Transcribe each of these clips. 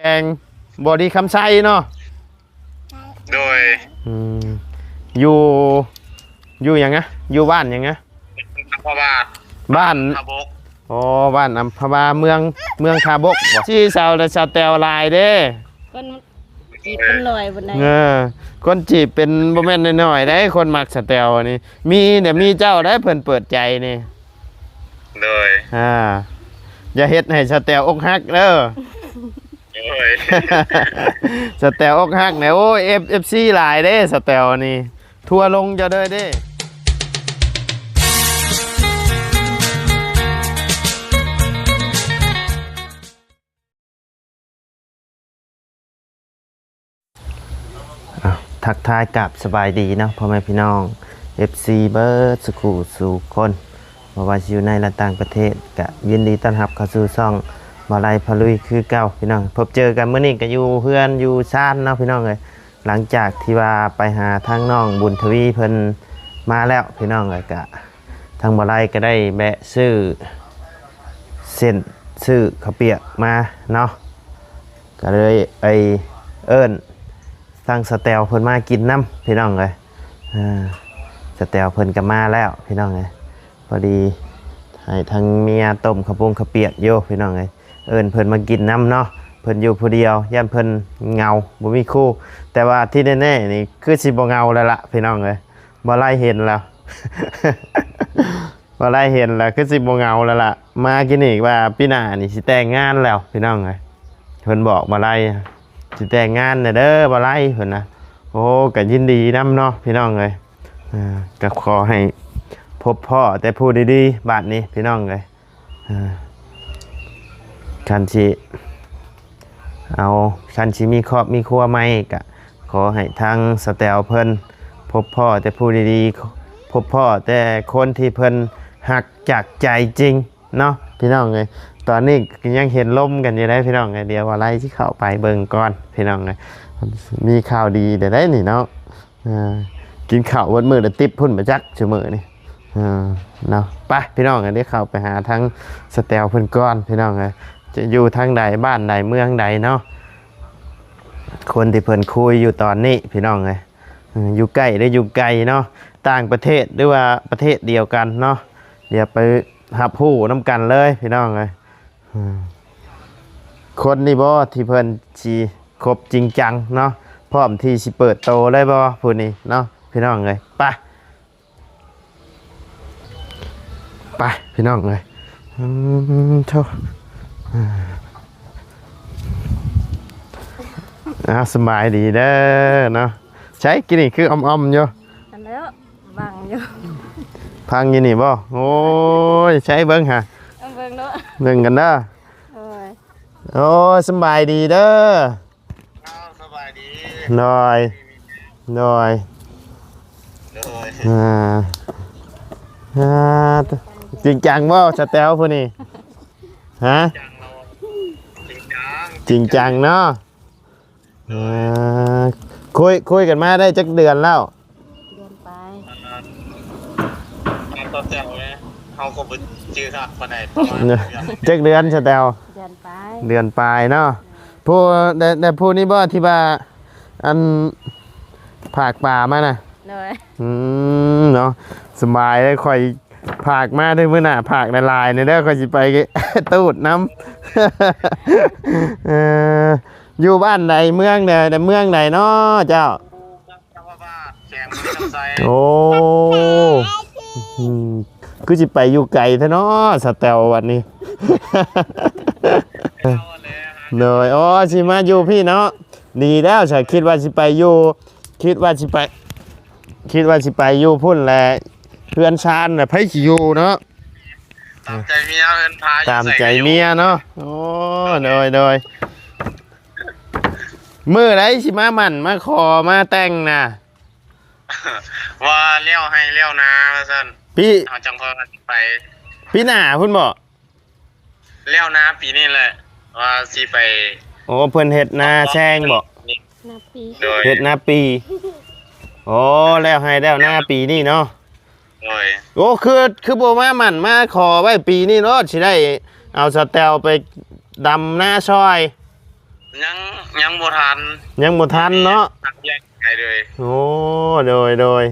ແຂວງບໍລິຄຳໄຊເນາະ. ໂດຍ ອືມ ຢູ່ ຢູ່ຫຍັງນະ? ຢູ່ບ້ານຫຍັງນະ? ອັມພະວາ ບ້ານທ່າບົກ. ອໍ ບ້ານອັມພະວາ ເມືອງ ເມືອງທ່າບົກບໍ? ຊິສາວ ແລະ ສາວແຕວຫຼາຍເດ້. ຄົນຈີບເປັນຮ້ອຍພຸ້ນໃດ. ເອີ ຄົນຈີບເປັນບໍ່ແມ່ນນ້ອຍໆເດ້ ຄົນມັກສາວແຕວນີ້. ມີແຕ່ມີເຈົ້າໄດ໋ເພິ່ນເປີດໃຈນີ້. ໂດຍ ອ່າ ຢ່າເຮັດໃຫ້ສາວແຕວອົກຫັກເດີ. ໂອ້ຍ ສະແຕວອົກຫັກນີ້ ໂອ້ຍ ເອັຟ ເອັຟຊີຫຼາຍເດ້ ສະແຕວນີ້ ທົວລົງເຈົ້າເດີເດ້. ອ່ະ ທັກທາຍກາບສະບາຍດີເນາະ ພໍ່ແມ່ພີ່ນ້ອງ ເອັຟຊີ ເບິດສູ່ຄູ່ສູ່ຄົນ ບໍ່ວ່າຊິຢູ່ໃນ ແລະ ຕ່າງປະເທດ ກະຍິນດີຕ້ອນຮັບເຂົ້າສູ່ຊ່ອງບ່າວໄລພາລຸຍຄືເກົ່າ ພີ່ນ້ອງ. ພົບເຈີກັນມື້ນີ້ກະຢູ່ເຮືອນຢູ່ຊານເນາະ ພີ່ນ້ອງເອີຍ. ຫຼັງຈາກທີ່ວ່າໄປຫາທາງນ້ອງບຸນທະວີເພິ່ນມາແລ້ວ ພີ່ນ້ອງເອີຍ ກະທາງບ່າວໄລກະໄດ້ແວະຊື້ເສັ້ນ ຊື້ເຂົ້າປຽກມາເນາະ ກະເລີຍໄປເອີ້ນ ທາງສະແຕວເພິ່ນມາກິນນຳ ພີ່ນ້ອງເອີຍ. ເອີ ສະແຕວເພິ່ນກະມາແລ້ວ ພີ່ນ້ອງເອີຍ. ພໍດີໃຫ້ທາງເມຍຕົ້ມເຂົ້າປຸງເຂົ້າປຽກຢູ່ ພີ່ນ້ອງເອີຍ. ເອີ້ນເພິ່ນມາກິນນຳເນາະ ເພິ່ນຢູ່ຜູ້ດຽວ ຢ້ານເພິ່ນເຫງົາ ບໍ່ມີຄູ່. ແຕ່ວ່າທີ່ແນ່ໆນີ້ຄືຊິບໍ່ເຫງົາແລ້ວລະ ພີ່ນ້ອງເອີຍ. ບ່າວໄລເຫັນແລ້ວ ບ່າວໄລເຫັນແລ້ວຄືຊິບໍ່ເຫງົາແລ້ວລະ. ມາກິນນີ້ວ່າປີໜ້ານີ້ຊິແຕ່ງງານແລ້ວ ພີ່ນ້ອງເອີຍ. ເພິ່ນບອກບ່າວໄລ ຊິແຕ່ງງານແລ້ວເດີບ່າວໄລ ເພິ່ນນະ. ໂອ້ ກະຍິນດີນຳເນາະ ພີ່ນ້ອງເອີຍ. ເອີ ກະຂໍໃຫ້ພົບພໍ້ແຕ່ຜູ້ດີໆ ບາດນີ້ ພີ່ນ້ອງເອີຍ. ເອີ ຄັນຊິເອົາ ຄັນຊິມີຄອບມີຄົວໃໝ່ ກະຂໍໃຫ້ທາງສະແຕວເພິ່ນພົບພໍ້ແຕ່ຜູ້ດີໆ ພົບພໍ້ແຕ່ຄົນທີ່ເພິ່ນຮັກຈາກໃຈຈິງເນາະ ພີ່ນ້ອງເອີຍ. ຕອນນີ້ກະຍັງເຫັນລົມກັນຢູ່ເດ້ ພີ່ນ້ອງເອີຍ. ດຽວບ່າວໄລຊິເຂົ້າໄປເບິ່ງກ່ອນ ພີ່ນ້ອງເອີຍ. ມີຂ່າວດີແລ້ວໄດ໋ນີ້ເນາະ. ເອີ ກິນເຂົ້າເບິດມື້ແລ້ວຕິບພຸ້ນບໍ່ຈັກຊຸມື້ນີ້ ເອີ ເນາະ. ໄປ ພີ່ນ້ອງ ດຽວເຂົ້າໄປຫາທາງສະແຕວເພິ່ນກ່ອນ ພີ່ນ້ອງເອີຍ. ຈະຢູ່ທາງໃດ ບ້ານໃດ ເມືອງໃດເນາະ ຄົນທີ່ເພິ່ນຄຸຍຢູ່ຕອນນີ້ ພີ່ນ້ອງເອີຍ. ເອີ ຢູ່ໃກ້ ຫຼື ຢູ່ໄກເນາະ ຕ່າງປະເທດ ຫຼືວ່າປະເທດດຽວກັນເນາະ. ດຽວໄປຮັບຮູ້ນຳກັນເລີຍ ພີ່ນ້ອງເອີຍ. ເອີ ຄົນນີ້ບໍ່ທີ່ເພິ່ນຊິຄົບຈິງຈັງເນາະ ພ້ອມທີ່ຊິເປີດໂຕເລີຍບໍ່ຜູ້ນີ້ເນາະ ພີ່ນ້ອງເອີຍ. ໄປ ໄປ ພີ່ນ້ອງເອີຍ. ອືມ ໂທ້ ອ່າ ສະບາຍດີເດີເນາະ. ໃສ ກິນນີ້ຄືອອມໆຢູ່ ອັນແລ້ວ ບັງຢູ່ ພັງຢູ່ນີ້ບໍ່? ໂອ້ຍ ໃສເບິ່ງຫາ ເອົາເບິ່ງເນາະ ເບິ່ງກັນເດີ. ໂອ້ຍ ໂອ້ຍ ສະບາຍດີເດີ. ເອົາ ສະບາຍດີ. ໂດຍ ໂດຍ ໂດຍ ອ່າ ອ່າ ຈິງຈັງບໍ່ສະແຕວຜູ້ນີ້? ຮະ ຈິງຈັງ ຈິງຈັງເນາະ. ອ່າ ຄຸຍ ຄຸຍກັນມາໄດ້ຈັກເດືອນແລ້ວ? ເດືອນປາຍ ອ່າ ຕອນແຕ່ເຮົາກໍບໍ່ຈື່ຄັກປານໃດ ປະມານ ຈັກເດືອນສະແຕວ? ເດືອນປາຍ ເດືອນປາຍເນາະ. ຜູ້ ແຕ່ ແຕ່ຜູ້ນີ້ບໍ່ທີ່ວ່າ ອັນ ຝາກປາມານະ? ໂດຍ ອືມ ເນາະ ສະບາຍເລີຍ. ຂ້ອຍຝາກມາເດີ ມື້ໜ້າຝາກຫຼາຍໆແດ່ເດີ ຂ້ອຍຊິໄປຕູດນຳ. ເອີ ຢູ່ບ້ານໃດ ເມືອງໃດ ເມືອງໃດເນາະເຈົ້າ? ແຂວງບໍລິຄຳໄຊ. ໂອ້ ອືມ ຄືຊິໄປຢູ່ໄກແທ້ເນາະ ສະແຕວ ບັດນີ້. ໂດຍ ອໍ ຊິມາຢູ່ພີ້ເນາະ. ດີແລ້ວ ຂ້ອຍຄິດວ່າຊິໄປຢູ່ ຄິດວ່າຊິໄປ ຄິດວ່າຊິໄປຢູ່ພຸ້ນແຫຼະ ເຮືອນຊານແຫຼະ ໃຜຊິຢູ່ເນາະ. ຕາມໃຈເມຍ ເພິ່ນພາຢູ່ ຕາມໃຈເມຍເນາະ. ໂອ້ ໂດຍ ໂດຍ ໂດຍ. ມື້ໃດຊິມາໝັ້ນມາຂໍມາແຕ່ງນະ? ວ່າແລ້ວໄຮ່ແລ້ວນາວ່າຊັ້ນ ປີ ເຮົາຈັ່ງຄ່ອຍວ່າຊິໄປ. ປີໜ້າພຸ້ນບໍ? ແລ້ວນາປີນີ້ແຫຼະ ວ່າຊິໄປ. ໂອ້ ເພິ່ນເຮັດນາແຊງບໍ? ນາປີ ໂດຍ ເຮັດນາປີ. ໂອ້ ແລ້ວໄຮ່ແລ້ວນາປີນີ້ເນາະ. ໂດຍ ໂອ້ ຄື ຄືບໍ່ມາໝັ້ນມາຂໍໄວ້ປີນີ້ໂລດ ຊິໄດ້ເອົາສາວແຕວໄປດຳນາຊ່ອຍ. ຍັງ ຍັງບໍ່ທັນ ຍັງບໍ່ທັນເນາະ ຍັງໄປເລີຍ. ໂອ້ ໂດຍ ໂດຍ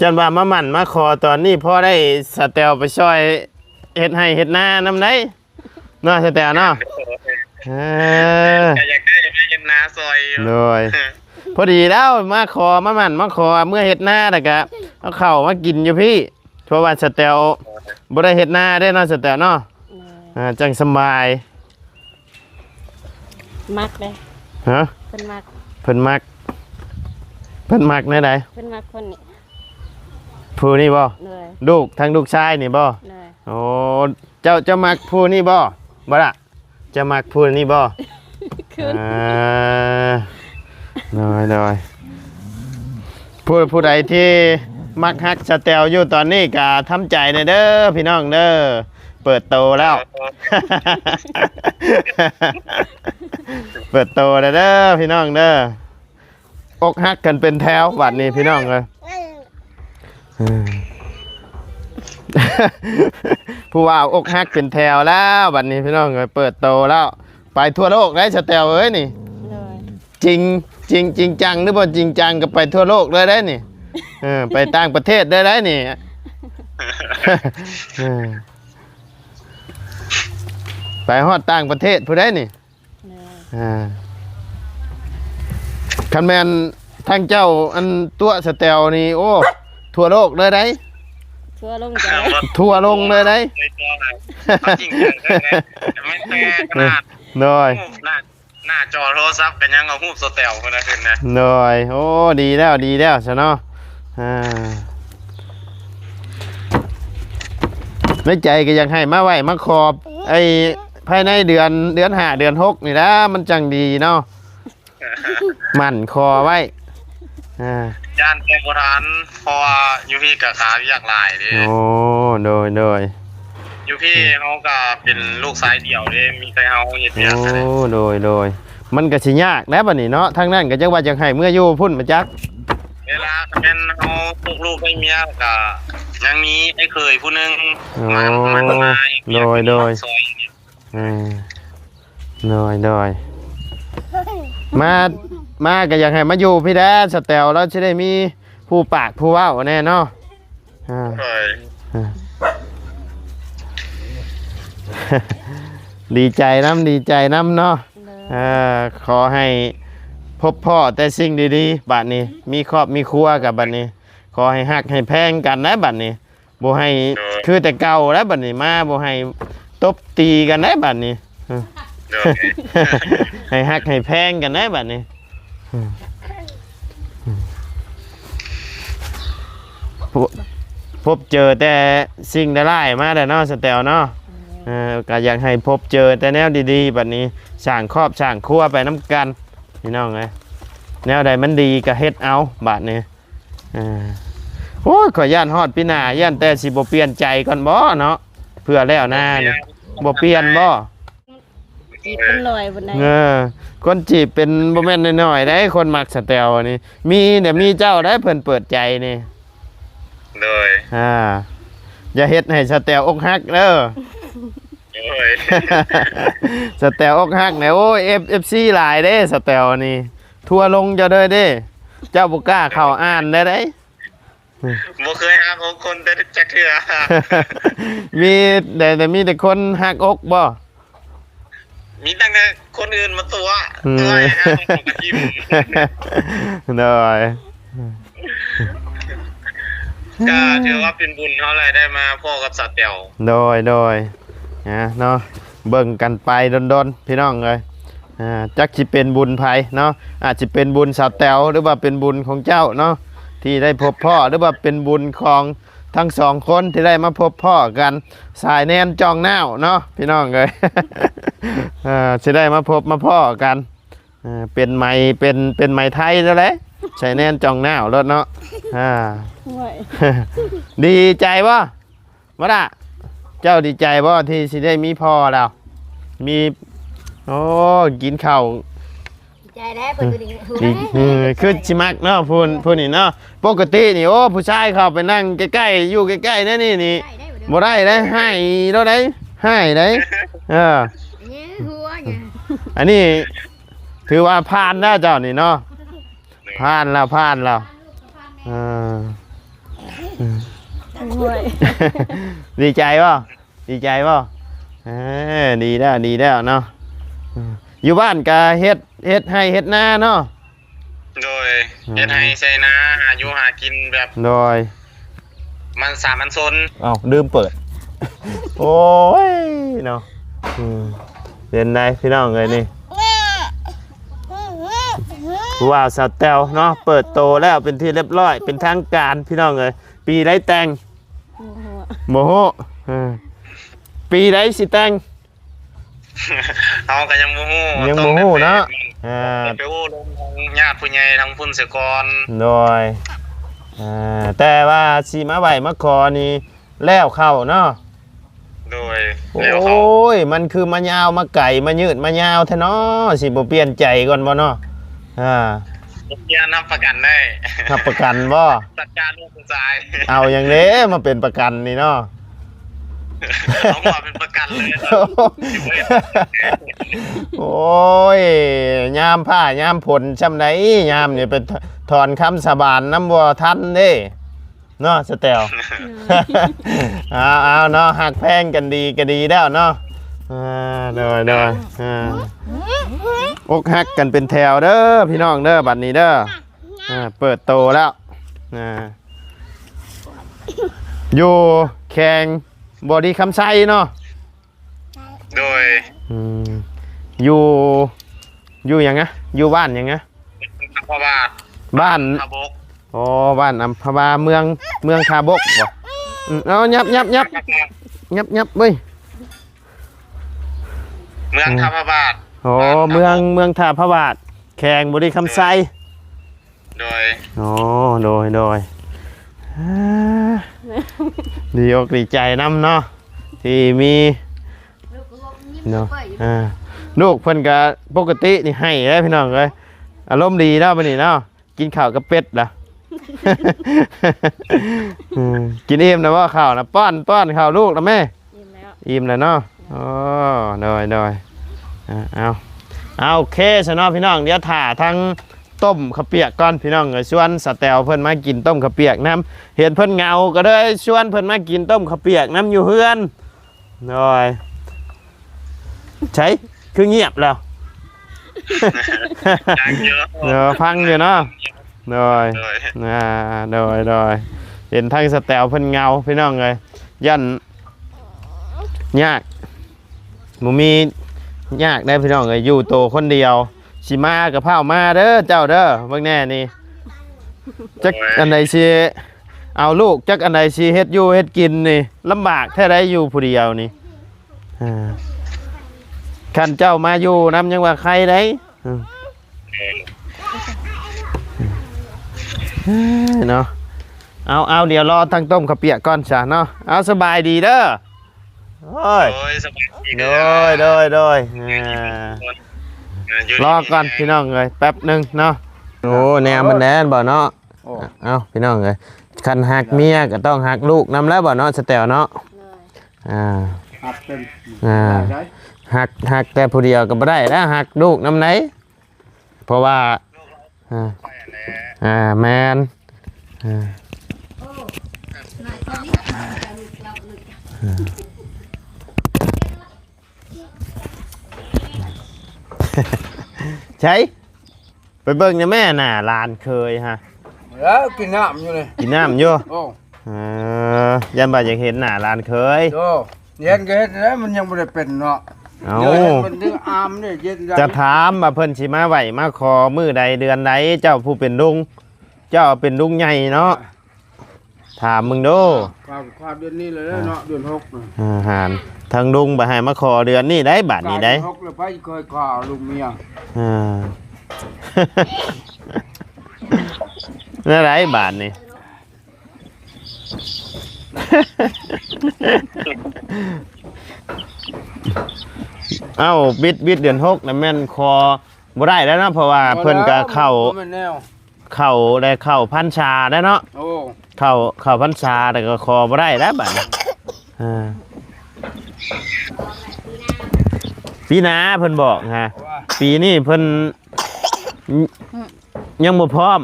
ຢ້ານວ່າມາໝັ້ນມາຂໍຕອນນີ້ ພໍໄດ້ສາວແຕວໄປຊ່ອຍເຮັດໄຮ່ເຮັດນານຳໄດ໋ ເນາະ ສາວແຕວເນາະ. ເອີ ກໍຢາກໄດ້ໄປເຮັດນາຊ່ອຍຢູ່. ໂດຍ ພໍດີແລ້ວ ມາຂໍ ມາໝັ້ນມາຂໍເມືອເຮັດນາ ແລ້ວກະເອົາເຂົ້າມາກິນຢູ່ພີ້ ເພາະວ່າສາວແຕວບໍ່ໄດ້ເຮັດນາເດ້ເນາະ ສາວແຕວເນາະ. ໂດຍ ອ່າ ຈັ່ງສະບາຍ. ມັກເດ້. ຮະ? ເພິ່ນມັກ ເພິ່ນມັກ ເພິ່ນມັກແນວໃດ? ເພິ່ນມັກຄົນນີ້. ຜູ້ນີ້ບໍ່? ໂດຍ ລູກ ທາງລູກຊາຍນີ້ບໍ່? ໂດຍ ໂອ້ ເຈົ້າ ເຈົ້າມັກຜູ້ນີ້ບໍ່? ບໍ່ລະ? ເຈົ້າມັກຜູ້ນີ້ບໍ່? ຄືນ ອ່າ ໂດຍ ໂດຍ ຜູ້ ຜູ້ໃດທີ່ມັກຮັກສາວແຕວຢູ່ຕອນນີ້ກະທຳໃຈແດ່ເດີພີ່ນ້ອງເດີ ເປີດໂຕແລ້ວ ເປີດໂຕແດ່ເດີພີ່ນ້ອງເດີ. ອົກຫັກກັນເປັນແຖວບັດນີ້ພີ່ນ້ອງເອີຍ ເອີ ຜູ້ວ່າອົກຫັກເປັນແຖວແລ້ວບັດນີ້ພີ່ນ້ອງເອີຍ ເປີດໂຕແລ້ວ ໄປທົ່ວໂລກໄດ້ສະແຕວເອີຍນີ້. ໂດຍ ຈິງ ຈິງ ຈິງຈັງ ຫຼືບໍ່ຈິງຈັງກໍໄປທົ່ວໂລກເລີຍໄດ້ນີ້ ເອີ ໄປຕ່າງປະເທດເລີຍໄດ້ນີ້ ເອີ ໄປຮອດຕ່າງປະເທດພຸ້ນໄດ້ນີ້. ໂດຍ ອ່າ ຄັນແມ່ນທາງເຈົ້າອັນຕົວະສະແຕວນີ້ ໂອ້ ທົ່ວໂລກເລີຍໄດ໋ ທົ່ວລົງເຈົ້າ ທົ່ວລົງເລີຍໄດ໋ ເອົາຈິງຈັງເລີຍໄດ໋ ແມ່ນແຕ່ຂະໜາດ ໂດຍ ຮູບໜ້າ ໜ້າຈໍໂທລະສັບກໍຍັງເອົາຮູບສະແຕວພຸ້ນນະຂຶ້ນນະ ໂດຍ ໂອ້ ດີແລ້ວ ດີແລ້ວຊະເນາະ ອ່າ ໃນໃຈກໍຢາກໃຫ້ມາໄຫວ້ມາຂໍ ໄອ້ ພາຍໃນເດືອນ ເດືອນຫ້າ ເດືອນຫົກນີ້ລະ ມັນຈັ່ງດີເນາະ ໝັ້ນຂໍໄວ້ ອ່າ ຢ້ານແຕ່ບໍ່ທັນ ເພາະວ່າຢູ່ພີ້ກໍຄາວຽກຫຼາຍເດ້. ໂອ້ ໂດຍ ໂດຍ ຢູ່ພີ້ເຮົາກໍເປັນລູກຊາຍດຽວເດ້ ມີແຕ່ເຮົາເຮັດວຽກ ໂອ້ ໂດຍ ໂດຍ ມັນກໍຊິຍາກແຫຼະບັດນີ້ເນາະ ທາງນັ້ນກໍຈັກວ່າຢາກໃຫ້ເມືອຢູ່ພຸ້ນມາຈັກ ເວລາຄັນແມ່ນເຮົາຕົກລູກໄດ້ເມຍກໍຍັງມີໄອ້ເຂີຍຜູ້ໜຶ່ງ ໂອ້ ມາ ມາ ມາ ໂດຍ ໂດຍ ຊ່ອຍ ເອີ ໂດຍ ໂດຍ ມາ ມາກໍຢາກໃຫ້ມາຢູ່ພີ້ແດ່ ສະແຕວລາວຊິໄດ້ມີຜູ້ປາກຜູ້ເວົ້າແດ່ເນາະ ອ່າ ໂດຍ ອ່າ ດີໃຈນຳ ດີໃຈນຳເນາະ ໂດຍ ອ່າ ຂໍໃຫ້ພົບພໍ້ແຕ່ສິ່ງດີໆ ບາດນີ້ມີຄອບມີຄົວກັບ ບາດນີ້ຂໍໃຫ້ຮັກໃຫ້ແພງກັນໄດ໋ ບາດນີ້ ບໍ່ໃຫ້ ໂດຍ ຄືແຕ່ເກົ່າແລ້ວບັດນີ້ ມາບໍ່ໃຫ້ຕົບຕີກັນໄດ້ບັດນີ້ ໂດຍ ໃຫ້ຮັກໃຫ້ແພງກັນໄດ້ບັດນີ້ ພົບ ພົບເຈີແຕ່ສິ່ງຮ້າຍໆມາແລ້ວເນາະ ສະແຕວເນາະ ໂດຍ ເອີ ກໍຢາກໃຫ້ພົບເຈີແຕ່ແນວດີໆ ບັດນີ້ສ້າງຄອບສ້າງຄົວໄປນຳກັນ ພີ່ນ້ອງເອີຍ ແນວໃດມັນດີກໍເຮັດເອົາບັດນີ້. ເອີ ໂອ້ຍ ຂ້ອຍຢ້ານຮອດປີໜ້າ ຢ້ານແຕ່ຊິບໍ່ປ່ຽນໃຈກ່ອນບໍເນາະ ເພື່ອແລ້ວນານີ້ ບໍ່ປ່ຽນບໍ? ຈີບຄົນລອຍພຸ້ນໃດ ເອີ ຄົນຈີບເປັນບໍ່ແມ່ນນ້ອຍໆໃດ໋ ຄົນມັກສະແຕວນີ້ ມີແຕ່ມີເຈົ້າໃດ໋ ເພິ່ນເປີດໃຈນີ້ ໂດຍ ອ່າ ຢ່າເຮັດໃຫ້ສະແຕວອົກຫັກເດີ ໂດຍ ສະແຕວອົກຫັກແຫຼະ ໂອ້ຍ ເອັຟ ເອັຟຊີຫຼາຍເດ້ ສະແຕວນີ້ ທົວລົງເຈົ້າເດີເດ້ ເຈົ້າບໍ່ກ້າເຂົ້າອ່ານໄດ້ໃດ໋ ບໍ່ເຄີຍຫັກອົກຄົນແຕ່ຈັກເທື່ອ ມີແຕ່ ແຕ່ມີແຕ່ຄົນຫັກອົກບໍ? ມີຕັ້ງແຕ່ຄົນອື່ນມາຕົວະ ອືມ ຕົວະໃຫ້ເຮົາກໍຖິ້ມ ໂດຍ ກໍຖືວ່າເປັນບຸນເຮົາແຫຼະ ໄດ້ມາພໍ້ກັບສາວແຕວ ໂດຍ ໂດຍ ນະເນາະ ເບິ່ງກັນໄປດົນໆ ພີ່ນ້ອງເອີຍ ອ່າ ຈັກຊິເປັນບຸນໃຜເນາະ ອາດຊິເປັນບຸນສາວແຕວ ຫຼືວ່າເປັນບຸນຂອງເຈົ້າເນາະ ທີ່ໄດ້ພົບພໍ້ ຫຼືວ່າເປັນບຸນຂອງທັງສອງຄົນທີ່ໄດ້ມາພົບພໍ້ກັນ ສາຍແນນຈອງໜ້າວເນາະ ພີ່ນ້ອງເອີຍ ເອີ ຊິໄດ້ມາພົບມາພໍ້ກັນ ເອີ ເປັນໄໝ ເປັນ ເປັນໄໝໄທແລ້ວແຫຼະ ສາຍແນນຈອງໜ້າວໂລດເນາະ ອ່າ ໂອ້ຍ ດີໃຈບໍ່? ບໍ່ລະ ເຈົ້າດີໃຈບໍ່ທີ່ຊິໄດ້ມີພໍ່ແລ້ວ? ມີ ໂອ້ ກິນເຂົ້າ ດີໃຈແລ້ວ ເພິ່ນກໍດີ ດີ ເອີ ຄືຊິມັກເນາະ ຜູ້ ຜູ້ນີ້ເນາະ ປົກກະຕິນີ້ ໂອ້ ຜູ້ຊາຍເຂົ້າໄປນັ່ງໃກ້ໆ ຢູ່ໃກ້ໆ ແນວນີ້ນີ້ ໄດ້ ໄດ້ບໍ່ ບໍ່ໄດ້ເດ້ ໄດ້ ຮ້າຍໂລດເດ້ ຮ້າຍເດ້ ເອີ ແຍງຫົວ ແຍງ ອັນນີ້ຖືວ່າຜ່ານແລ້ວເຈົ້ານີ້ເນາະ. ໂດຍ ຜ່ານແລ້ວ ຜ່ານແລ້ວ. ເອີ ໂອ້ຍ ດີໃຈບໍ່? ດີໃຈບໍ່? ເອີ ດີແລ້ວ ດີແລ້ວເນາະ. ເອີ ຢູ່ບ້ານກະເຮັດ ເຮັດໄຮ່ເຮັດນາເນາະ. ໂດຍ ອໍ ເຮັດໄຮ່ໃສ່ນາ ຫາຢູ່ຫາກິນແບບ ໂດຍ ມັນສາມັນຊົນ. ເອົ້າ ລືມເປີດ. ໂອ້ຍເນາະ. ອືມ ເປັນໃດພີ່ນ້ອງເອີຍນີ້ ຜູ້ບ່າວສາວແຕ້ວເນາະ ເປີດໂຕແລ້ວເປັນທີ່ລຽບຮ້ອຍ ເປັນທາງການພີ່ນ້ອງເອີຍ. ປີໃດແຕ່ງ? ບໍ່ຮູ້ ບໍ່ຮູ້. ເອີ ປີໃດຊິແຕ່ງ? ເຮົາກໍຍັງບໍ່ຮູ້ ຍັງບໍ່ຮູ້ເນາະ. ເອີ ໄປໂອ້ລົມທາງຍາດຜູ້ໃຫຍ່ທາງພຸ້ນເສຍກ່ອນ. ໂດຍ ເອີ ແຕ່ວ່າຊິມາໄຫວ້ມາຂໍນີ້ແລ້ວເຂົ້າເນາະ. ໂດຍ ໂອ້ຍ ແລ້ວເຂົ້າ. ມັນຄືມາຍາວມາໄກ ມາຍືດມາຍາວແທ້ເນາະ ຊິບໍ່ປ່ຽນໃຈກ່ອນບໍ່ເນາະ? ອ່າ ບໍ່ປ່ຽນ ຮັບປະກັນໄດ້. ຮັບປະກັນບໍ່? ຈັດການ ສາຍ ເອົາຫຍັງເດ້ມາເປັນປະກັນນີ້ເນາະ. ເອົາມາເປັນປະກັນເລີຍ. ໂອ້ຍ ຍາມຟ້າຍາມຝົນຊ່ຳໃດ ຍາມນີ້ໄປຖອນຄຳສາບານນຳບໍ່ທັນເດ້ເນາະ ສະແຕວ. ເອົາ ເອົາເນາະ ຮັກແພງກັນດີກໍດີແລ້ວເນາະ. ອ່າ ໂດຍ ໂດຍ ອ່າ ອົກຫັກກັນເປັນແຖວເດີພີ່ນ້ອງເດີ ບັດນີ້ເດີ. ອ່າ ເປີດໂຕແລ້ວ ອ່າ ຢູ່ແຂວງບໍລິຄຳໄຊເນາະ. ໂດຍ ອືມ ຢູ່ ຢູ່ຫຍັງນະ? ຢູ່ບ້ານຫຍັງນະ? ອັມພະວາດ ບ້ານທ່າບົກ. ອໍ ບ້ານອັມພະວາ ເມືອງ ເມືອງທ່າບົກບໍ່? ອືມ ເອົາ ຫຍັບ ຫຍັບ ຫຍັບ ຫຍັບ ຫຍັບເວີຍ. ເມືອງ ອືມ ທ່າພະບາດ. ອໍ ບ້ານທ່າບົກ ເມືອງ ເມືອງທ່າພະບາດ ແຂວງບໍລິຄຳໄຊ. ໂດຍ ໂດຍ ໂອ້ ໂດຍ ໂດຍ ອ່າ ດີອົກດີໃຈນຳເນາະ ທີ່ມີເນາະ. ອ່າ ລູກເພິ່ນກະປົກກະຕິນີ້ໃຫ້ເດ້ພີ່ນ້ອງເອີຍ ອາລົມດີເນາະມື້ນີ້ເນາະ. ກິນເຂົ້າກັບເປັດລະ ອືມ ກິນອີ່ມແລ້ວບໍ່ເຂົ້ານະ? ປ້ອນ ປ້ອນເຂົ້າລູກນະແມ່. ອີ່ມແລ້ວ ອີ່ມແລ້ວເນາະ. ໂອ້ ໂດຍ ໂດຍ ອ່າ ເອົາ ເອົາ ໂອເຄຊະເນາະພີ່ນ້ອງ. ດຽວຖ້າທາງຕົ້ມເຂົ້າປຽກກ່ອນພີ່ນ້ອງເອີຍ ຊວນສາວແຕວເພິ່ນມາກິນຕົ້ມເຂົ້າປຽກນຳ. ເຫັນເພິ່ນເຫງົາກໍເລີຍຊວນເພິ່ນມາກິນຕົ້ມເຂົ້າປຽກນຳຢູ່ເຮືອນ. ໂດຍ ໃສ ຄືງຽບແລ້ວ? ຍັງຢູ່ ເອີ ຟັງຢູ່ເນາະ. ໂດຍ ໂດຍ ອ່າ ໂດຍ ໂດຍ ເຫັນທາງສາວແຕວເພິ່ນເຫງົາພີ່ນ້ອງເອີຍ ຢ້ານຍາກ ບໍ່ມີຍາກໄດ໋ພີ່ນ້ອງເອີຍ ຢູ່ໂຕຄົນດຽວ. ຊິມາກໍພ້າວມາເດີເຈົ້າເດີ ເບິ່ງແນ່ນີ້ ຈັກ ໂດຍ ອັນໃດຊິເອົາລູກ ຈັກອັນໃດຊິເຮັດຢູ່ເຮັດກິນນີ້ ລຳບາກແທ້ໃດ໋ ຢູ່ຜູ້ດຽວນີ້. ອ່າ ຄັນເຈົ້າມາຢູ່ນຳຍັງວ່າໄຄໄດ໋. ອືມ ເອີ ເນາະ ເອົາ ເອົາ ດຽວລໍທັງຕົ້ມເຂົ້າປຽກກ່ອນຊະເນາະ. ເອົາ ສະບາຍດີເດີ. ໂອ້ຍ ໂດຍ ສະບາຍດີເດີ ໂດຍ ໂດຍ ໂດຍ ອ່າ ຢູ່ດີ ລໍກ່ອນ ມີແຮງ ພີ່ນ້ອງເອີຍ ແປັບໜຶ່ງເນາະ. ໂອ້ ແນວມັນແນ່ນບໍ່ເນາະ. ໂອ້ ເອົ້າ ພີ່ນ້ອງເອີຍ ຄັນຮັກເມຍກໍຕ້ອງຮັກລູກນຳແລ້ວບໍ່ເນາະ ສະແຕວເນາະ. ອ່າ ຮັກເປັນ ອ່າ ໄດ້ ຮັກ ຮັກແຕ່ຜູ້ດຽວກໍບໍ່ໄດ້ແລ້ວ ຮັກລູກນຳໃດ໋ ເພາະວ່າ ອ່າ ອ່າ ແມ່ນ ອ່າ ໃສ ໄປເບິ່ງແດ່ແມ່ ໜ້າຫຼານເຂີຍຫະ. ແລ້ວກິນນ້ຳຢູ່ນີ້ ກິນນ້ຳຢູ່. ໂອ້ ເອີ ຢ້ານວ່າຢາກເຫັນໜ້າຫຼານເຂີຍ. ໂອ້ ເຫັນກໍເຮັດແລ້ວ ມັນຍັງບໍ່ໄດ້ເປັນເນາະ. ເອົ້າ ເດີ ມັນດຶງອາມນີ້ເຢັນໄດ້. ຈະຖາມວ່າເພິ່ນຊິມາໄຫວ້ມາຂໍມື້ໃດເດືອນໃດ ເຈົ້າຜູ້ເປັນລຸງ ເຈົ້າເປັນລຸງໃຫຍ່ເນາະ. ຖາມເບິ່ງດູ ຄາ ຄາເດືອນນີ້ແຫຼະເນາະ ເດືອນຫົກນະ. ອ່າ ຫານທາງລຸງບໍ່ໃຫ້ມາຂໍເດືອນນີ້ໄດ໋ ບາດນີ້ໄດ໋. ເດືອນຫົກແລ້ວ ໃຜຄ່ອຍຂໍລູກເມຍ. ອ່າ ແນວໃດບາດນີ້? ເອົ້າ ບິດ ບິດເດືອນຫົກນະ ແມ່ນຂໍບໍ່ໄດ້ແລ້ວເນາະ ເພາະວ່າເພິ່ນກະເຂົ້າ ບໍ່ແມ່ນແນວ ເຂົ້າແລ້ວ ເຂົ້າພັນສາແລ້ວເນາະ. ໂອ້ ເຂົ້າ ເຂົ້າພັນສາແລ້ວກໍຂໍບໍ່ໄດ້ແລ້ວບາດນີ້. ອ່າ ປີໜ້າເພິ່ນບອກຮະ ປີນີ້ເພິ່ນ ອືມ ຍັງບໍ່ພ້ອມ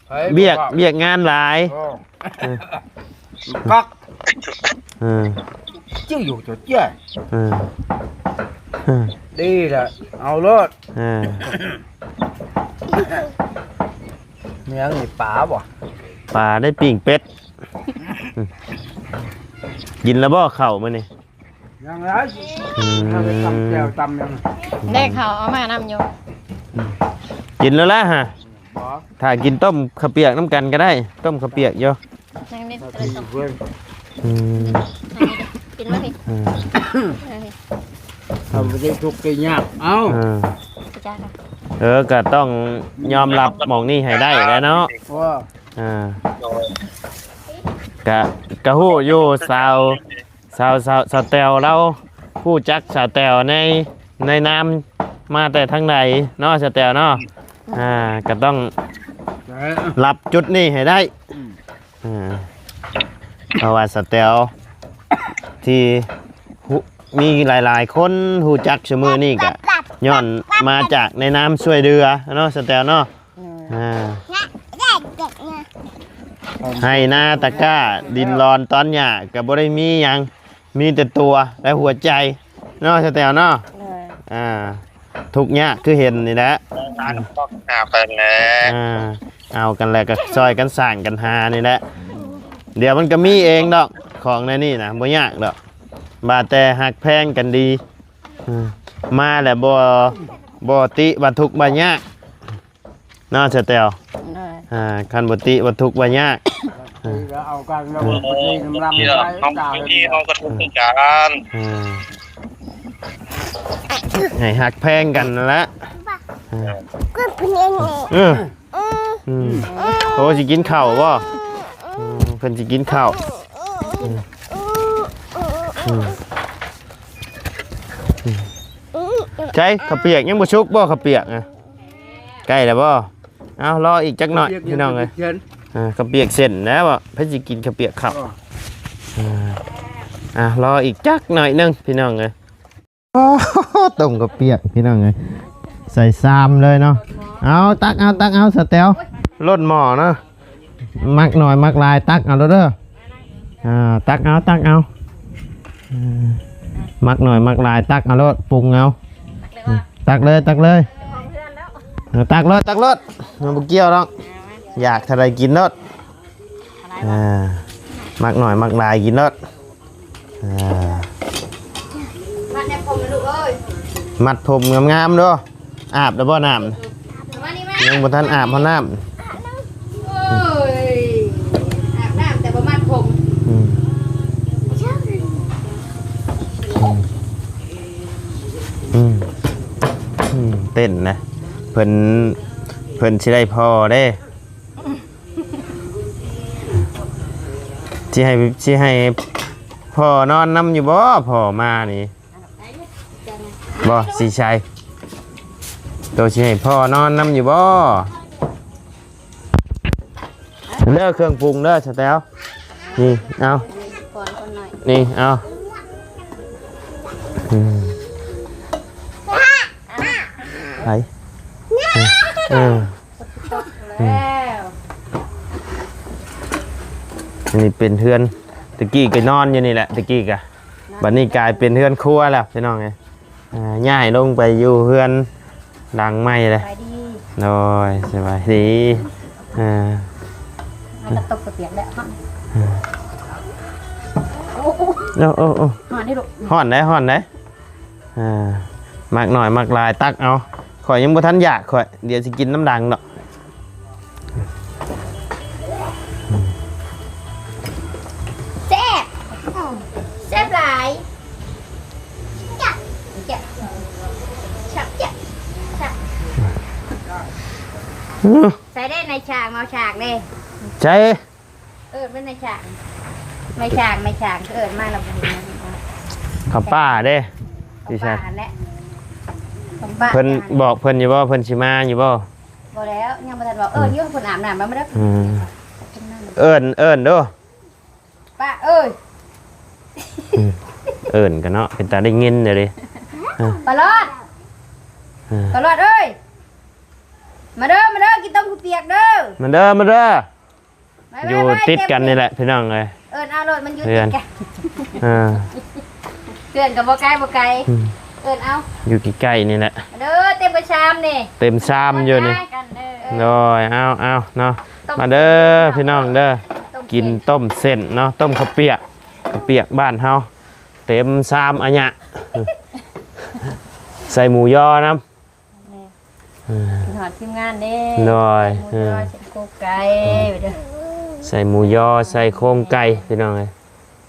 ໃຜ ວຽກ ບໍ່ພ້ອມ ວຽກງານຫຼາຍ ໂອ້ ເອີ ກັກ ເອີ ຈື່ຢູ່ຕົວເຈ້ຍ ເອີ ເອີ ດີລະ ເອົາໂລດ ເອີ ແມ່ນຫຍັງນີ້ ປາບໍ່? ປາໄດ້ ປີ້ງເປັດ ກິນແລ້ວບໍ່ເຂົ້າມື້ນີ້? ຍັງຫຼາຍ ອືມ ເຮົາໄປຕຳແຈ່ວຕຳຫຍັງ ໄດ້ເຂົ້າເອົາມານຳຢູ່ ກິນແລ້ວລະຫະ ບໍ່ ຖ້າກິນຕົ້ມເຂົ້າປຽກນຳກັນກໍໄດ້ ຕົ້ມເຂົ້າປຽກຢູ່ ນັ່ງນີ້ ອືມ ກິນມາພີ້ ອືມ ເອົາໄປທຸກໄປຍາກ ເອົາ ເອີ ເອີ ກໍຕ້ອງຍອມຮັບໝ່ອງນີ້ໃຫ້ໄດ້ແຫຼະເນາະ ເອີ ອ່າ ກະ ກະຮູ້ຢູ່ ສາວ ສາວ ສາວ ສາວແຕວລາວຮູ້ຈັກສາວແຕວໃນ ໃນນາມມາແຕ່ທາງໃດເນາະ ສາວແຕວເນາະ ອ່າ ກໍຕ້ອງ ເອີ ຮັບຈຸດນີ້ໃຫ້ໄດ້ ອືມ ອ່າ ເພາະວ່າສາວແຕວທີ່ຮູ້ ມີຫຼາຍໆຄົນຮູ້ຈັກຊຸມື້ນີ້ ກໍຍ້ອນມາຈາກໃນນາມຊ່ວຍເຫຼືອເນາະ ສາວແຕວເນາະ ເອີ ອ່າ ໄຮ່ນາຕາກ້າ ດິນລອນຕອນຫຍ້າກໍບໍ່ໄດ້ມີຫຍັງ ມີແຕ່ຕົວ ແລະ ຫົວໃຈເນາະ ສາວແຕວເນາະ ເອີ ອ່າ ທຸກຍາກຄືເຫັນນີ້ແຫຼະ ອືມ ອ່າ ເອົາກັນແລ້ວກໍຊ່ອຍກັນສ້າງກັນຫານີ້ແຫຼະ ດຽວມັນກໍມີເອງດອກ ຂອງໃນນີ້ນະ ບໍ່ຍາກດອກ ວ່າແຕ່ຮັກແພງກັນດີ ອືມ ມາແລ້ວບໍ່ ບໍ່ຕິວ່າທຸກວ່າຍາກ ເນາະ ສາວແຕວ ໂດຍ ອ່າ ຄັນບໍ່ຕິວ່າທຸກວ່າຍາກ ເອີ ເອົາກັນແລ້ວບໍ່ໄດ້ນຳລຳໃຊ້ ເຮົາກໍທຸກຄືກັນ ເອີ ໃຫ້ຮັກແພງກັນນັ້ນແຫຼະ ເອີ ເອີ ອືມ ໂອ້ ຊິກິນເຂົ້າບໍ່? ອືມ ເພິ່ນຊິກິນເຂົ້າ ອືມ ອືມ ໃສ ເຂົ້າປຽກຍັງບໍ່ສຸກບໍ່? ເຂົ້າປຽກນະ ໃກ້ແລ້ວບໍ່? ເອົາ ລໍອີກຈັກໜ້ອຍພີ່ນ້ອງເອີຍ ເຂົ້າປຽກເສັ້ນແລ້ວບໍ່? ໃຜຊິກິນເຂົ້າປຽກເຂົ້າ ອໍ ອ່າ ລໍອີກຈັກໜ້ອຍໜຶ່ງພີ່ນ້ອງເອີຍ ໂອ້ ຕົ້ມເຂົ້າປຽກພີ່ນ້ອງເອີຍ ໃສ່ຊາມເລີຍເນາະ ເອົາ ຕັກເອົາ ຕັກເອົາ ສາວແຕວ ລົ້ນໝໍ້ເນາະ ມັກໜ້ອຍມັກຫຼາຍຕັກເອົາໂລດເດີ ອ່າ ຕັກເອົາ ຕັກເອົາ ເອີ ມັກໜ້ອຍມັກຫຼາຍຕັກເອົາໂລດ ປຸງເອົາ ຕັກເລີຍ ຕັກເລີຍ ເອີ ຕັກໂລດ ຕັກໂລດ ມັນບໍ່ກ່ຽວດອກ ຢາກເທົ່າໃດກິນໂລດ ອ່າ ມັກໜ້ອຍມັກຫຼາຍກິນໂລດ ອ່າ ມັດແນວຜົມລູກເອີຍ ມັດຜົມງາມໆເດີ ອາບແລ້ວບໍ່ນ້ຳ? ມານີ້ມາ ຍັງບໍ່ທັນອາບເຮົານ້ຳ ໂອ້ຍ ອາບນ້ຳແຕ່ບໍ່ມັດຜົມ ອືມ ອືມ ອືມ ເຕັ້ນນະ ເພິ່ນ ເພິ່ນຊິໄດ້ພໍ່ເດ້ ຊິໃຫ້ ຊິໃຫ້ພໍ່ນອນນຳຢູ່ບໍ່? ພໍ່ມານີ້ບໍ່ ສີໄຊ ໂຕຊິໃຫ້ພໍ່ນອນນຳຢູ່ບໍ່? ເດີ ເຄື່ອງປຸງເດີ ສະແຕວ ນີ້ເອົາ ນີ້ເອົາ ອືມ ໄປ ເອີ ແລ້ວ ອັນນີ້ເປັນເຮືອນ ແຕ່ກີ້ກໍນອນຢູ່ນີ້ແຫຼະ ແຕ່ກີ້ກະ ບັດນີ້ກາຍເປັນເຮືອນຄົວແລ້ວພີ່ນ້ອງເອີຍ ອ່າ ຍ້າຍລົງໄປຢູ່ເຮືອນຫຼັງໃໝ່ແລ້ວ ສະບາຍດີ ໂດຍ ສະບາຍດີ ອ່າ ມັນກະຕົກກະປຽກແລ້ວ ໂອ້ ໂອ້ ໂອ້ ໂອ້ ຮ້ອນເດ້ລູກ ຮ້ອນໃດ ຮ້ອນໃດ ອ່າ ມັກໜ້ອຍມັກຫຼາຍຕັກເອົາ ຂ້ອຍຍັງບໍ່ທັນຢາກຂ້ອຍ ດຽວຊິກິນນຳຫຼັງດອກ ແຊບ ແຊບຫຼາຍ ໃສ່ເດ້ນາຍຊ່າງ ເມາຊ່າງເດ້ ໃສ່ ເອີ້ນເປັນນາຍຊ່າງ ນາຍຊ່າງ ນາຍຊ່າງ ເອີ້ນມາແລ້ວບໍ່ເຫັນ ເຂົາປ່າເດ້ ເຂົາປ່າຫັ້ນແຫຼະ ເພິ່ນບອກເພິ່ນຢູ່ບໍ່ ເພິ່ນຊິມາຢູ່ບໍ່? ບໍ່ແລ້ວ ຍັງບໍ່ທັນບອກ ເອີ້ນຢູ່ ເພິ່ນອາບນ້ຳມາເດີ ອືມ ເອີ້ນ ເອີ້ນດູ ປ້າເອີຍ ອືມ ເອີ້ນກັນເນາະ ເປັນຕາໄດ້ຍິນເດ້ ເອີ ປາຫຼອດ ເອີ ປາຫຼອດເອີຍ ມາເດີ ມາເດີ ກິນຕົ້ມເຂົ້າປຽກເດີ ມາເດີ ມາເດີ ມາ ຢູ່ ມາ ຕິດກັນນີ້ແຫຼະພີ່ນ້ອງເອີຍ ເອີ້ນເອົາໂລດ ມັນຢູ່ຕິດກັນ ເອີ ເພື່ອນກໍບໍ່ໄກ ບໍ່ໄກ ອືມ ເອີ້ນເອົາ ຢູ່ໃກ້ໆນີ້ແຫຼະ ເດີ ເຕັມກະຊາມນີ້ ເຕັມຊາມຢູ່ນີ້ ມາທານກັນເດີ ໂດຍ ເອົາ ເອົາເນາະ ຕົ້ມ ມາເດີ ເນາະ ພີ່ນ້ອງເດີ ຕົ້ມເສັ້ນ ກິນຕົ້ມເສັ້ນເນາະ ຕົ້ມເຂົ້າປຽກ ເຂົ້າປຽກບ້ານເຮົາ ເຕັມຊາມອາຍະ ໃສ່ໝູຢໍນຳ ແມ່ນ ເອີ ກິນຮອດທີມງານເດ້ ໂດຍ ໃສ່ໝູຢໍ ເອີ ໃສ່ໂຄງໄກ່ ເອີ ເດີ ໃສ່ໝູຢໍ ໃສ່ໂຄງໄກ່ ພີ່ນ້ອງເອີຍ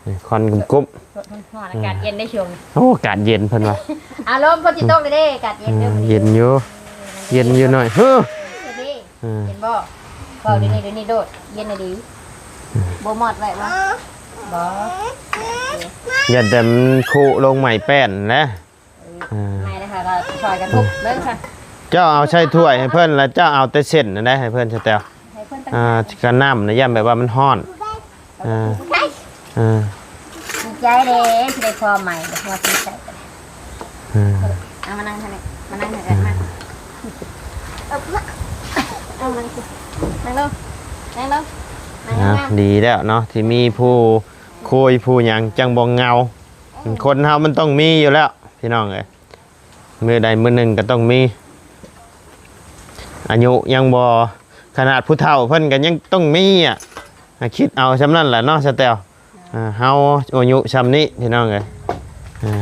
ນີ້ ຄວັນກຸ້ມໆ ສົດໆ ຮ້ອນໆ ອາກາດເຢັນໃນຊ່ວງນີ້ ໂອ້ ອາກາດເຢັນເພິ່ນວ່າ ອາລົມຝົນຊິຕົກເລີຍເດ້ ອາກາດເຢັນເດີ ເອີ ມື້ນີ້ ເຢັນຢູ່ ເອີ ເຢັນຢູ່ໜ້ອຍ ເອີ ເອີ ເຫັນບໍ່ ເວົ້າດຽວນີ້ ດຽວນີ້ໂດດ ເຢັນອີ່ຫຼີ ອືມ ບໍ່ມອດໄວ້ບໍ່ ບໍ່ ຢ້ານແຕ່ມັນຄຸລົງໄໝ້ແປ້ນແຫຼະ ເອີ ເອີ ໄໝ້ແລ້ວເຮົາກໍຊ່ອຍກັນທຸບເບິ່ງຊະ ເຈົ້າເອົາໃສ່ຖ້ວຍໃຫ້ເພິ່ນ ແລ້ວເຈົ້າເອົາແຕ່ເສັ້ນນັ້ນໄດ້ໃຫ້ເພິ່ນ ສະແຕວ ໃຫ້ເພິ່ນ ອ່າ ກັບນ້ຳນະ ຢ້ານແບບວ່າມັນຮ້ອນ ອ່າ ອ່າ ດີໃຈເດ້ທີ່ໄດ້ພໍ່ໃໝ່ ເອົາມານັ່ງຫັ້ນ ມານັ່ງຫັ້ນ ມາ ເອົາມານັ່ງ ນັ່ງລົງ ນັ່ງລົງ ນັ່ງ ອ່າ ງາມໆ ດີແລ້ວເນາະ ທີ່ມີຜູ້ຄຸຍຜູ້ຫຍັງ ຈັ່ງບໍ່ເຫງົາ ເອີ ຄົນເຮົາມັນຕ້ອງມີຢູ່ແລ້ວ ພີ່ນ້ອງເອີຍ ມື້ໃດມື້ໜຶ່ງກໍຕ້ອງມີ ອາຍຸຍັງບໍ່ ຂະໜາດຜູ້ເຖົ້າເພິ່ນກໍຍັງຕ້ອງມີອະ ຄິດເອົາຊ່ຳນັ້ນແຫຼະເນາະ ສະແຕວ ອ່າ ເຮົາອາຍຸຊ່ຳນີ້ພີ່ນ້ອງເອີຍ ອ່າ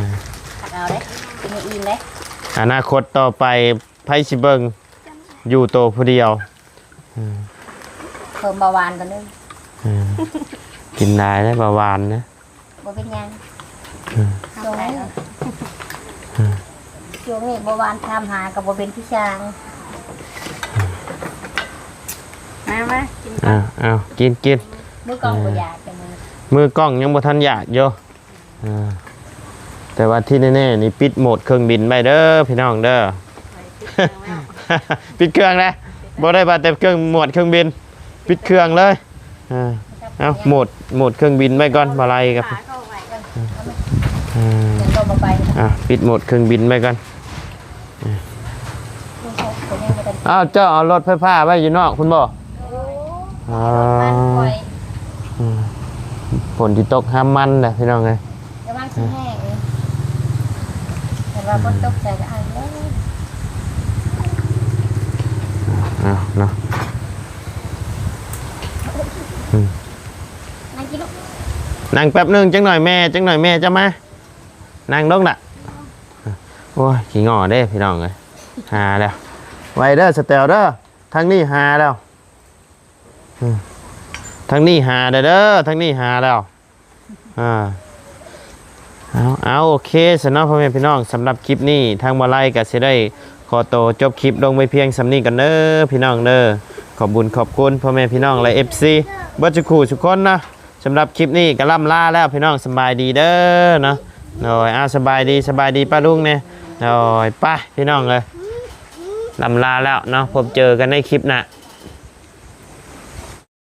ຄັກເອົາເດ້ ກິນໃຫ້ອີ່ມເດ້ ອະນາຄົດຕໍ່ໄປໃຜຊິເບິ່ງ ຢູ່ໂຕຜູ້ດຽວ ເພີ່ມເບົາຫວານກ່ອນເດີ ກິນຫຼາຍແລ້ວເບົາຫວານນະ ບໍ່ເປັນຫຍັງ ອືມ ຊ່ວງນີ້ ອືມ ຊ່ວງນີ້ບໍ່ຫວານ ຖາມຫາກໍບໍ່ເປັນພີ່ຊ່າງ ມາ ມາ ກິນກ່ອນ ເອົາ ເອົາ ກິນ ກິນ ມື້ກ່ອນບໍ່ຢາກ ແຕ່ມື້ ມື້ກ່ອນຍັງບໍ່ທັນຢາກຢູ່ ເອີ ແຕ່ວ່າທີ່ແນ່ໆນີ້ ປິດໂໝດເຄື່ອງບິນໄວ້ເດີພີ່ນ້ອງເດີ ປິດເຄື່ອງແລ້ວ ບໍ່ໄດ້ວ່າແຕ່ເຄື່ອງ ໂໝດເຄື່ອງບິນ ປິດເຄື່ອງເລີຍ ເອີ ເອົາ ໂໝດ ໂໝດເຄື່ອງບິນໄວ້ກ່ອນ ບໍ່ໄລ່ກັບ ເອີ ເອີ ເດີນລົງມາໄປ ອ່ະ ປິດໂໝດເຄື່ອງບິນໄວ້ກ່ອນ ເອີ ເອົາ ເຈົ້າເອົາລົດໄຟຟ້າໄວ້ຢູ່ນອກພຸ້ນບໍ່? ໂອ້ ອໍ ລົດມັນຂ້ອຍ ອືມ ຝົນຊິຕົກຫ້າມມັນແຫຼະພີ່ນ້ອງເອີຍ ລະວັງຊິແຫ້ງເອີຍ ຄັນວ່າຝົນຕົກໃສ່ກໍອາຍເລີຍ ເອົາເນາະ ອືມ ນັ່ງກິນລູກ ນັ່ງແປັບໜຶ່ງ ຈັກໜ້ອຍແມ່ ຈັກໜ້ອຍແມ່ຈະມາ ນັ່ງລົງລະ ໂອ້ຍ ຂີ້ງໍ້ເດ້ພີ່ນ້ອງເອີຍ ຫາແລ້ວ ໄວເດີສະແຕວເດີ ທາງນີ້ຫາແລ້ວ ອືມ ທາງນີ້ຫາແລ້ວເດີ ທາງນີ້ຫາແລ້ວ ອ່າ ເອົາ ເອົາ ໂອເຄຊັ້ນເນາະ ພໍ່ແມ່ພີ່ນ້ອງ ສຳລັບຄລິບນີ້ ທາງບ່າວໄລກໍຊິໄດ້ຂໍໂຕຈົບຄລິບລົງໄວ້ພຽງສ່ຳນີ້ກ່ອນເດີພີ່ນ້ອງເດີ ຂອບບຸນຂອບຄຸນພໍ່ແມ່ພີ່ນ້ອງ ແລະ ເອັຟຊີ ເບິດສູ່ຄູ່ສູ່ຄົນເນາະ ສຳລັບຄລິບນີ້ກໍລ່ຳລາແລ້ວພີ່ນ້ອງ ສະບາຍດີເດີເນາະ ໂດຍ ອ່າ ສະບາຍດີ ສະບາຍດີປ້າລຸງແດ່ ໂດຍ ໄປພີ່ນ້ອງເອີຍ ລ່ຳລາແລ້ວເນາະ ພົບເຈີກັນໃນຄລິບໜ້າ